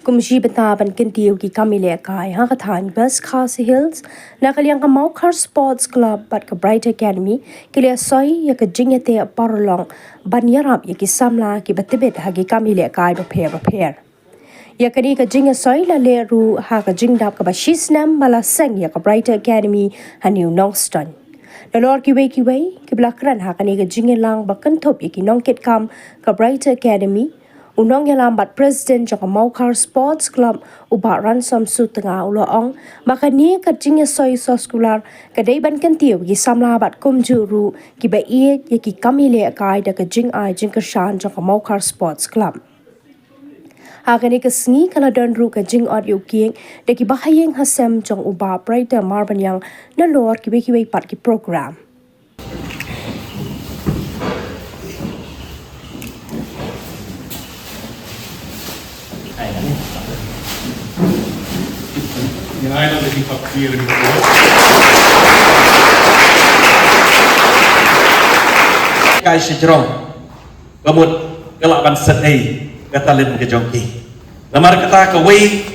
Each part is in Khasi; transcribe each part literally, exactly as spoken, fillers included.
Kum shi bynta ban kyntiew ki kam ïalehkai ha ka thaiñ West Khasi Hills, na ka liang ka Mawkhar Sports Club bad ka Bright Academy ki la soi ïa ka jingïateh paralok ban ïarap ïa ki samla kiba tbit ha ki kam ïalehkai bapher bapher. Ïa kane ka jingïasoi la leh ruh ha ka jingdap kaba shi snem ba la seng ïa ka Bright Academy ha New Nongstoiñ. Nalor kiwei kiwei kiba la kren ha kane ka jingïalang ba kynthup ïa ki nongkitkam ka Bright Academy, u nongïalam bad president jong ka Mawkhar Sports Club, u Bah Ransom Sutnga, u la ong ba kane ka jingïasoi soskular ka dei ban kyntiew ïa ki samla bad kumjuh ruh kiba ïeit ïa ki kam ïalehkai da ka jingai jingkyrshan jong ka Mawkhar Sports Club. Ha kane ka sngi ka la don ruh ka jingot ïa u kieng da ki bahaïing hasem jong u Bah Brighter Marbaniang nalor kiwei kiwei pat ki program. Kai sejrong ka mut ka lah ban set ei ka talent ka jong ki. Namar kata kawei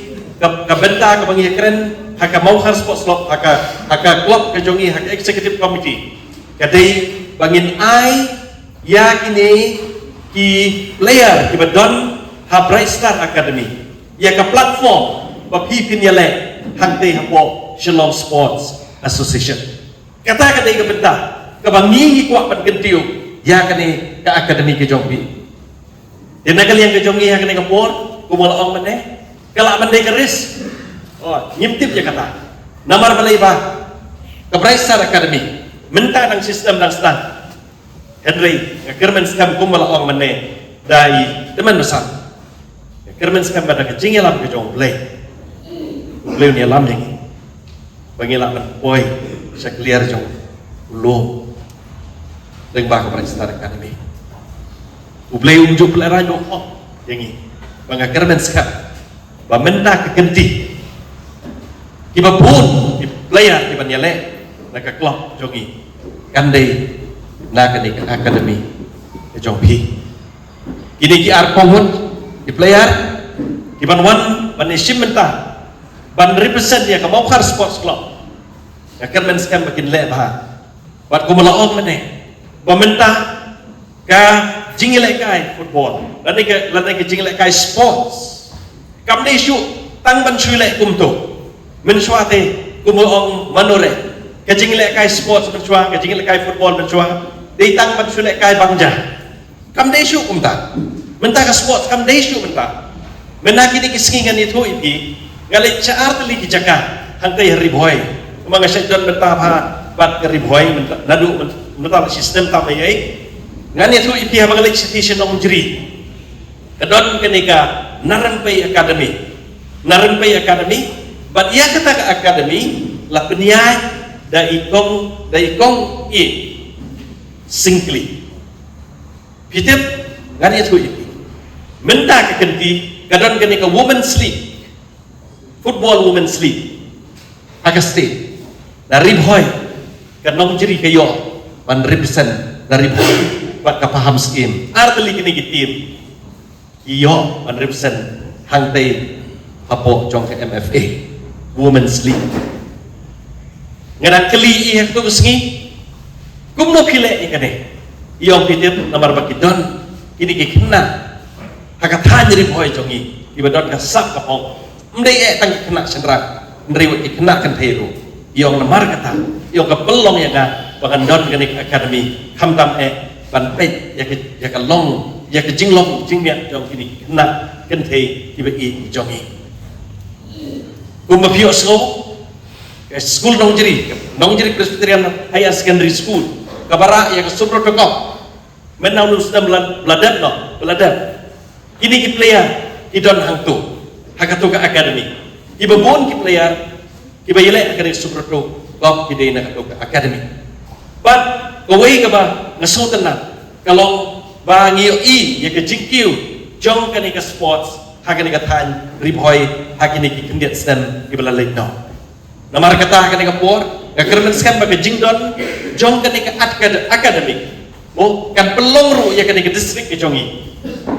ka, ka bynta kaba ngi ïakren ha ka Mawkhar Sports Club, ha ka, ha ka club ka jong ngi, ha ka executive committee, ka dei ba ngin ai ïa kine ki player kiba don ha Bright Star Academy ïa ka platform ba phi phin ïaleh hangtei hapoh Shillong Sports Association. Kata ka dei ka bynta kaba ngi ngi kwah ban kyntiew ïa kane ka academy ka jong phi. Te na ka liang ka jong ngi ha kane ka por, kumba la ong mynne, ka lah ban dei ka risk. Oh, ngim tip ïa kata. Namar balei ba ka Bright Star Academy mynta dang system dang stad. Hynrei nga kyrmen skhem kumba la ong mynne da i tymmen basan. Nga kyrmen skhem ba da ka jingïalam ka jong U Blei, U Blei un ïalam ïa ngi ba ngi lah ban poi sha kliar jong u lum lyngba ka Bright Star Academy. U Blei um ju pynlehrain u hok ïa ngi ba nga kyrmen skhem ba mynta ka kynti kiba bun ki player kiban ïaleh na ka club jong ngi kan dei na kane ka academy ka jong phi. Kine ki arphew ngut ki player kiban wan ban ïashim bynta ban represent ïa ka Mawkhar Sports Club, nga kyrmen skhem ba kin leh bha. Bad kumba la ong mynne ba mynta ka jingïalehkai football lane ka, lane ka jingïalehkai sports kam dei shuh tang ban shu leh kumto. Mynshuwa te kumba ong Manore, ka jingïalehkai sports mynshuwa, ka jingïalehkai football mynshuwa dei tang ban shu lehkai bang ja. Kam dei shuh kumta. Mynta ka sports kam dei shuh mynta. Mynta kine ki sngi ngan ïathuh ïa phi, nga leit sha ar tylli ki jaka hangtei ha Ri Bhoi. Kumba nga shait don mynta bha bad ka Ri Bhoi mynta, naduh mynta la system tam ei ei. Ngan ïathuh ïa phi haba nga leit sha station Nongjri. Ka don kane ka Narympei Academy. Narympei Academy, bad ïa kata ka academy la pynïaid da i kong, da i kong i Syngkli. Phi tip, ngan ïathuh ïa phi. Mynta ka kynti ka don kane ka Women's League, Football Women's League ha ka state. Na Ri Bhoi ka Nongjri ka ïoh ban represent na Ri Bhoi bad ka Paham Scheme. Ar tylli kine ki team ki ïoh ban represent hangtei hapoh jong ka M F A Women's League. Nga dang kylli i ha kato ka sngi, kumno phi leh ïa kane? I ong phi tip, namar ba ki don kine ki khynnah ha ka thaiñ Ri Bhoi jong ngi kiba don ka sap ka phong. Ym dei eh tang ki khynnah shynrang, hynrei wat ki khynnah kynthei ruh. I ong namar kata, i ong ka pynlong ïa nga ba ngan don kane ka academy, khamtam eh ban peit ïa ka, ïa ka long, ïa ka jinglong jingmiat jong kine ki khynnah kynthei kiba ïeit jong ngi. Kumba phi ïohsngew, ka skul Nongjri, Nongjri Presbyterian Higher Secondary School, kaba rah ïa ka Subroto Cup. Mynta u snem ba la, ba la dep noh, ba la dep. Kine ki player ki don hangto ha kato ka academy. Kiba bun ki player kiba ïaleh ha kane ka Subroto Cup ki dei na kato ka academy. Bad kawei kaba nga sngewtynnat ka long ba ngi ïohi ïa ka jingkiew jong kane ka sports ha kane ka thaiñ Ri Bhoi ha kine ki khyndiat snem kiba la leit noh. Namar kata ha kane ka por nga kyrmen skhem ba ka jingdon jong kane ka at ka academic mo kan pynlong ruh ïa kane ka district ka jong ngi.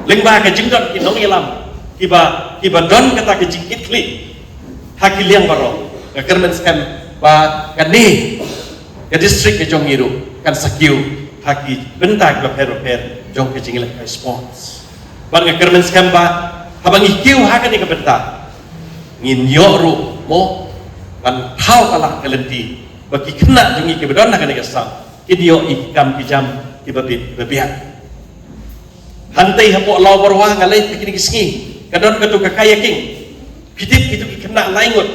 Lyngba ka jingdon ki nongïalam, kiba kiba don kata ka jingkitkhlieh ha ki liang baroh. Nga kyrmen skhem ba kane ka district ka jong ngi ruh kan sa kiew ha ki bynta kiba pher bapher jong ka jinglehkai sports. Bad nga kyrmen skhem ba haba ngi kiew ha kane ka bynta, ngin ïoh ruh mo ban thaw ka lad ka lynti ba ki khynnah jong ngi kiba don ha kane ka sap kin ïoh ïa ki kam ki jam kiba bit kiba biang. Hangtei hapoh Lawbyrwa nga leit ha kine ki sngi, ka don katu ka kayaking. Phi tip kitu ki khynnah lai ngut,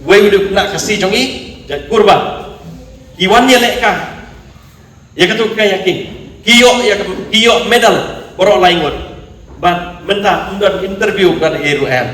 wei u dei u khynnah Khasi jong ngi, jait Kurban, ki wan ïalehkai ïa katu ka kayaking. Ki ïoh ïa ka, ki ïoh medal baroh lai ngut. Bad mynta ym don interview ban ïa ruh em.